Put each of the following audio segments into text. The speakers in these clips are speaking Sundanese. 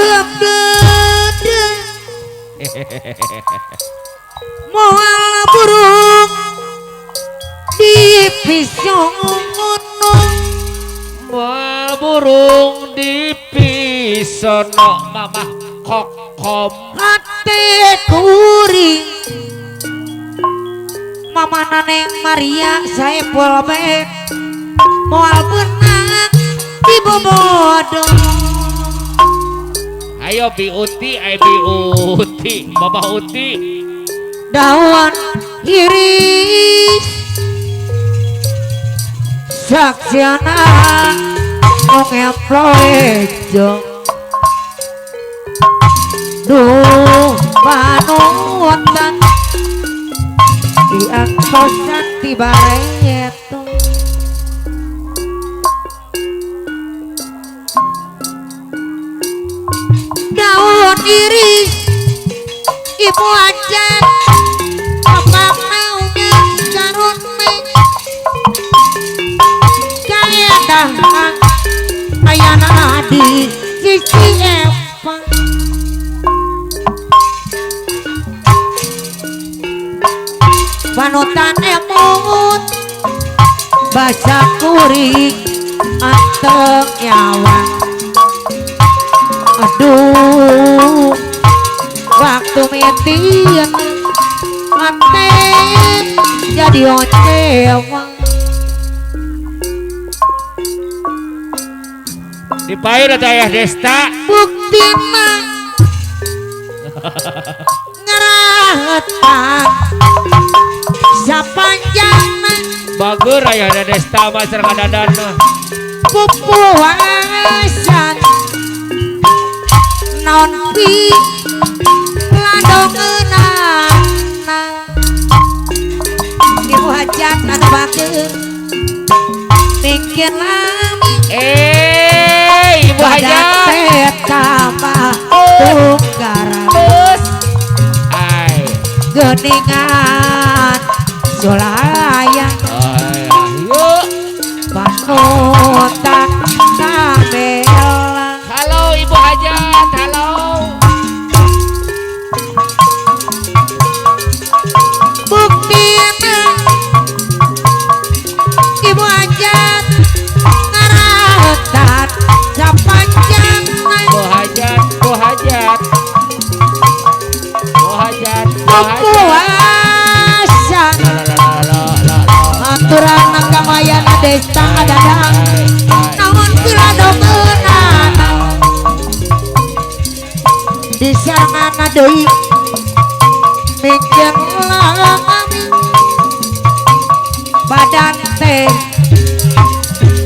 Dede moal burung di pisono moal burung di pisono mamah kokom hate kuring mama Neneng Maria Saepul Ben moal benang di bobodo. Ayo Bi Uti, ayo Bi Uti, Mama Uti. Daun iris saksiana ngemploejo duh panutan diangkosan di bareto. Daun iris ibu ajan apa maunya karun kaedahan ayana di sisi epang panutan emut baca kuring anteng nyawa. Aduh waktu mitin anten jadi ocewa. Dipayun atau ayah Desta buktina ngerahetan sapanjangna bager ayah Desta mah sareng dadan pupuasan naon pi ladongeunana ibu hajat anu bager mikir lami ibu hajat tambah tunggaran geningan sulayang panutan kabela. Halo ibu hajat, halo buktina ibu hajat ngarahetan sapanjang. Bu hajat, bu hajat, bu hajat, bu hajat aturan kamayana Desta adadang naon piladokeunana di sarana deui mikeun lami badan teh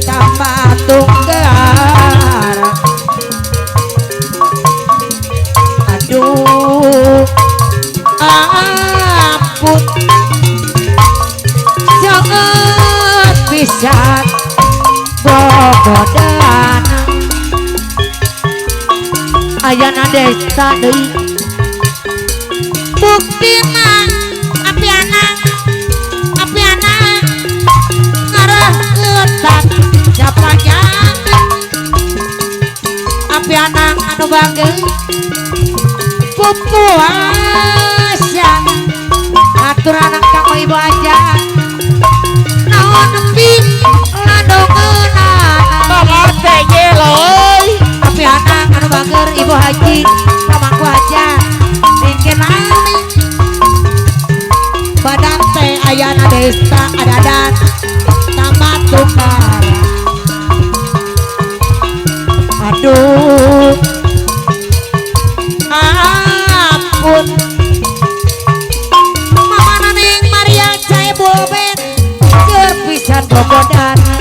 tambah tunggar. Aduh ampun jangan pisan bogodana ayana Desta deui buktina api anak ngarah ketan sapanjang api anak anu bager pupuasan aturan kamu ibu aja naon nepi ladongeunana mangate geloy api anak anu bager ibu haji pamangku aja mungkin lami badan teh ayana Desta adadan tambah tukar. Aduh ampun mama Neneng Maria Saepul Ben keur pisan bogodana.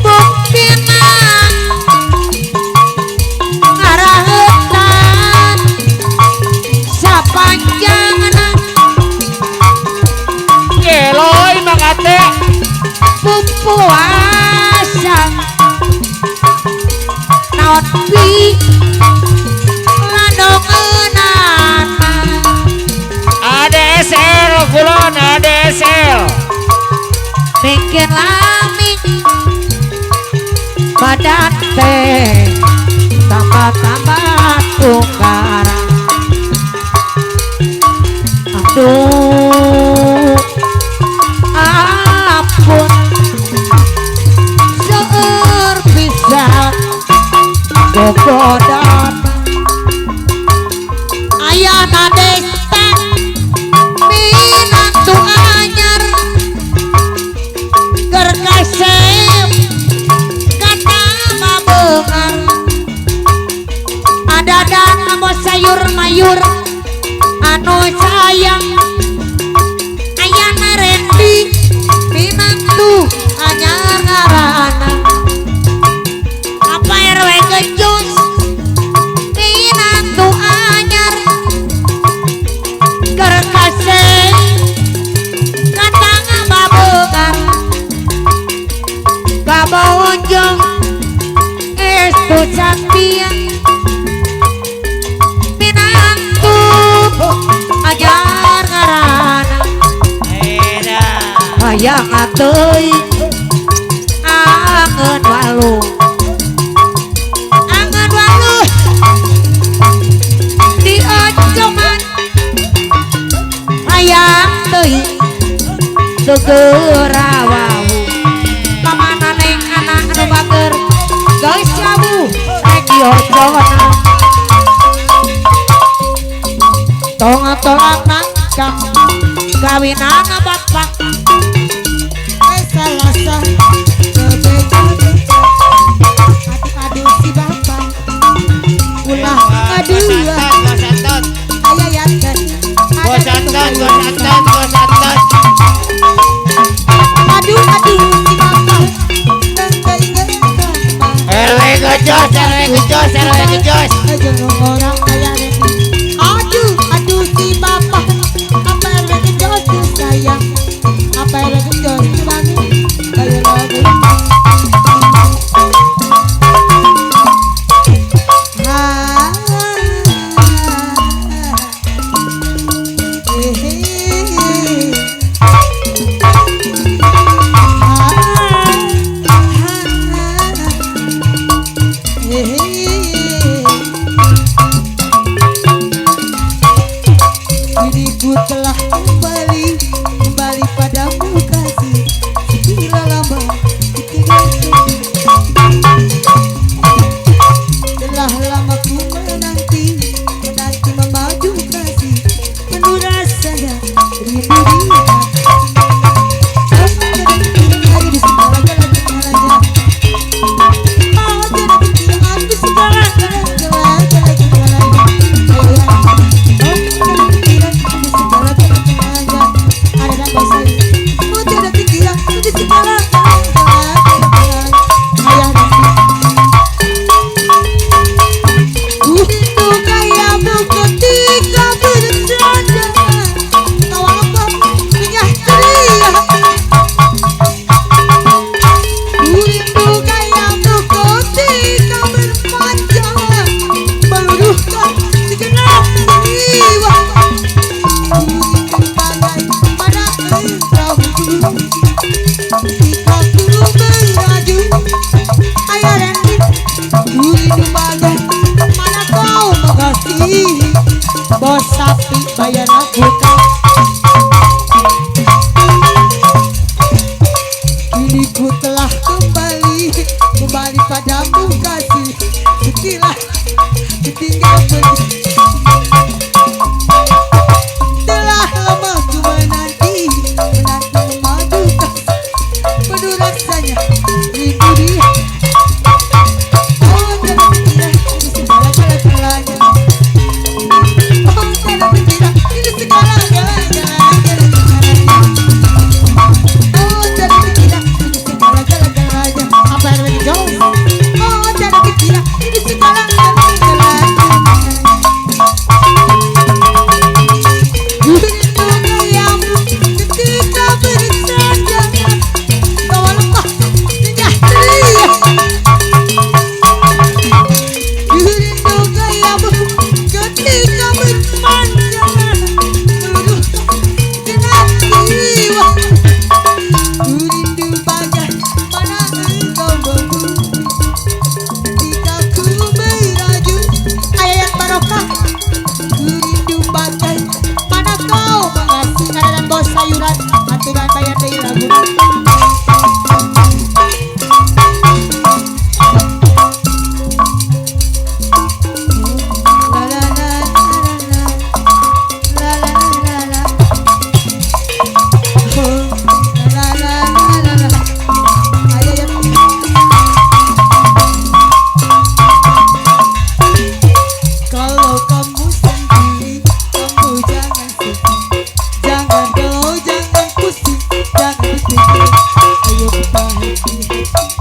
Buktina ngarahetan sapanjangna geloy mangate pupuasan naon pi ladongeunana ADSL kulon ADSL mikir lami Badan teh tambah-tambah tunggaran. Aduh ampun seueur pisan gogodan. Ayana desta minantu anyar keur kasep kata mabeungar. Adadan amo sayur mayur anu sayang. Ayana Rendi minantu anyar ngaranna. Apa RW Gejus minantu anyar keur kasep kata mabeungar. Kabonjong estu satya minantu anyar ngaranna. Hayang atuy angeun walu, angeun walu diocoman. Hayang teuing segera wau. Pamana neng anak anu bager geus labuh rek diocoman. Tong tolak nangkang kawinan bapak. Salasa bebeja-beja aduh-aduh si bapak ulah aduh ayah yakin aduh-aduh si bapak RW Gejos, RW Gejos, RW Gejos. Orang kaya aduh aduh si bapak apa RW Gejos tuh sayang apa RW Gejos tuh bangun kayak lagu. Diriku telah kembali, kembali padamu kasih. Bila lama ditinggal pergi. Telah lama ku menanti, menanti memaju kasih. Penuh rasanya rindu di hati. Bos sapi bayar aku kau. Kini ku telah kembali, kembali padamu kasih. Setelah ditinggal pergi. Telah lama ku menanti, menanti memadu kasih. Penuh rasanya rindu dia. Oh tidak tidak ini segala-galanya. Oh tidak tidak ini segala-galanya. Oh tidak tidak ini segala-galanya. Apa yang lagi jauh? Oh tidak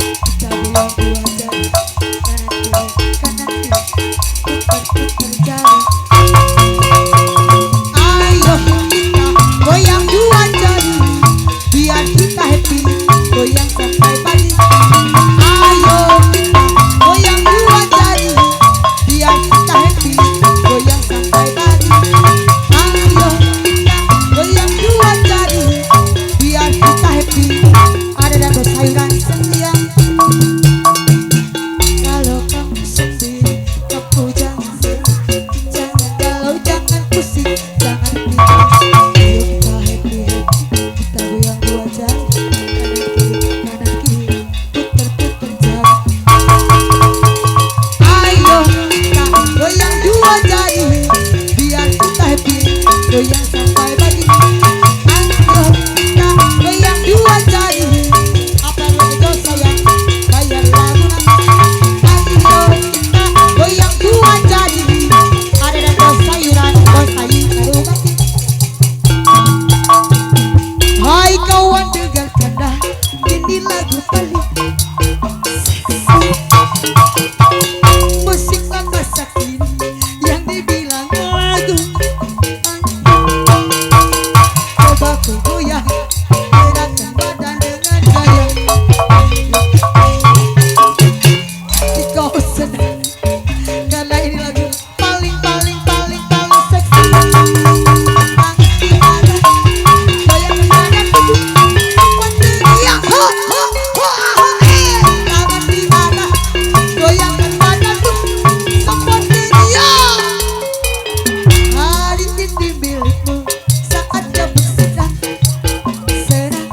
Kita goyang dua jari, kanan kiri, putar putar jari. Ayo kita goyang dua jari, biar kita happy, goyang sampai pagi. Ayo kita goyang dua jari, biar kita happy, goyang sampai pagi. Ayo kita goyang dua jari, biar kita happy. Ada dan sayuran setia. Kalau kamu sedih, kamu jangan sedih, jangan galau, jangan pusing, jangan pikir. Ayo kita happy happy, kita goyang dua jari, kanan kiri, putar putar jari. Ayo kita goyang dua jari, biar kita happy, goyang sampai pagi. Ayo kita goyang dua jari, apa yang sayang, bayar lagu. Ayo kita goyang dua jari, ada dan sayuran, sayuran mati. Hai kawan, dengarkanlah ini lagu paling seksi. Musik masa kini yang dibilang lagu. Coba ku goyang, gerakkan badan dengan gaya. Kau senang karena ini lagu paling paling paling paling seksi. Goyang badan tubuh, semua teriak ho ho ho ho eh. Tangan di atas, goyangkan badan tubuh, semua teriak. Hari ini milikmu, saatnya bersenang senang.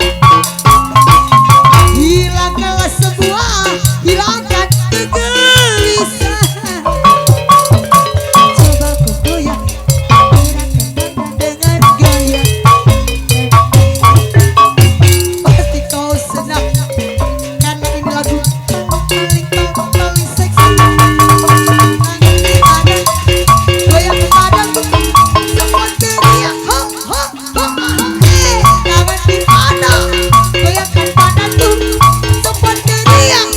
Hilangkanlah semua, hilangkan kegelisahan. Coba ku goyang, gerakkan badan dengan gaya. Pasti kau senang karena ini lagu paling paling paling seksi. Tangan di atas, goyang badan tubuh, semua teriak ho ho ho ho eh. Tangan di atas, goyangkan badan tubuh, semua teriak.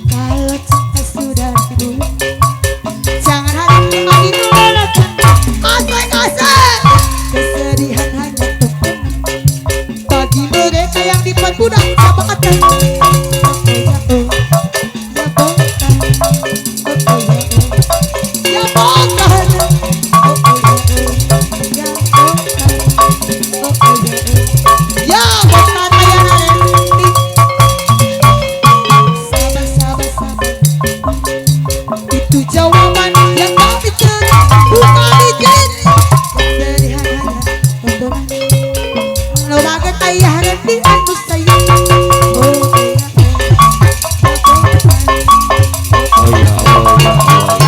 Kalau cinta sudah dibuang, jangan harap kembali datang. Asik asik. Kesedihan hanya tontonan bagi mereka yang diperbudak jabatan. Oh ya oh, ya bongkar. Oh oh ya oh, ya bongkar. Oh oh ya oh, ya bongkar. Oh oh ya oh, ya bongkar. Ayah nanti. Sabar sabar sabar, itu jawaban yang kami cari, bukan bikin. Kesedihan hanya tontonan. Lo banget ayah nanti aku sayang. Oh ya oh, Oh ya oh ya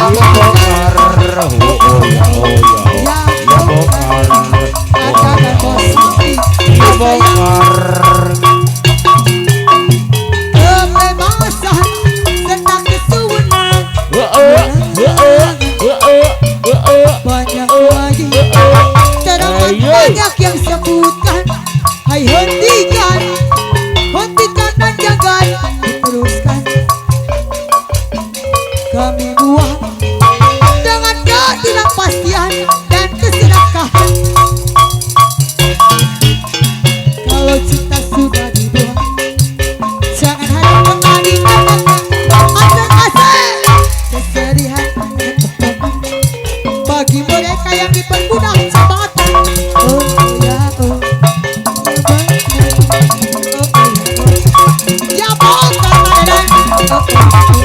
oh ya bongkar. Oh oh ya oh ya oh ya ya bongkar. bongkar. Ada dan bos sapi, Ya sayang. bongkar. Kebebasan serta kesuwenang. Oh oh oh oh oh oh oh. Banyak lagi teramat banyak yang sebutkan. Hai hentikan, hentikan dan jangan diteruskan. Kami buat dengan ketidakpastian dan keserakahan. Kalau cinta sudah dibuang, jangan harap kembali datang. Asik asik. Kesedihan hanya tontonan bagi mereka yang diperbudak jabatan. Oh ya oh, ya bongkar. Oh oh ya oh, ya bongkar badan. Oh oh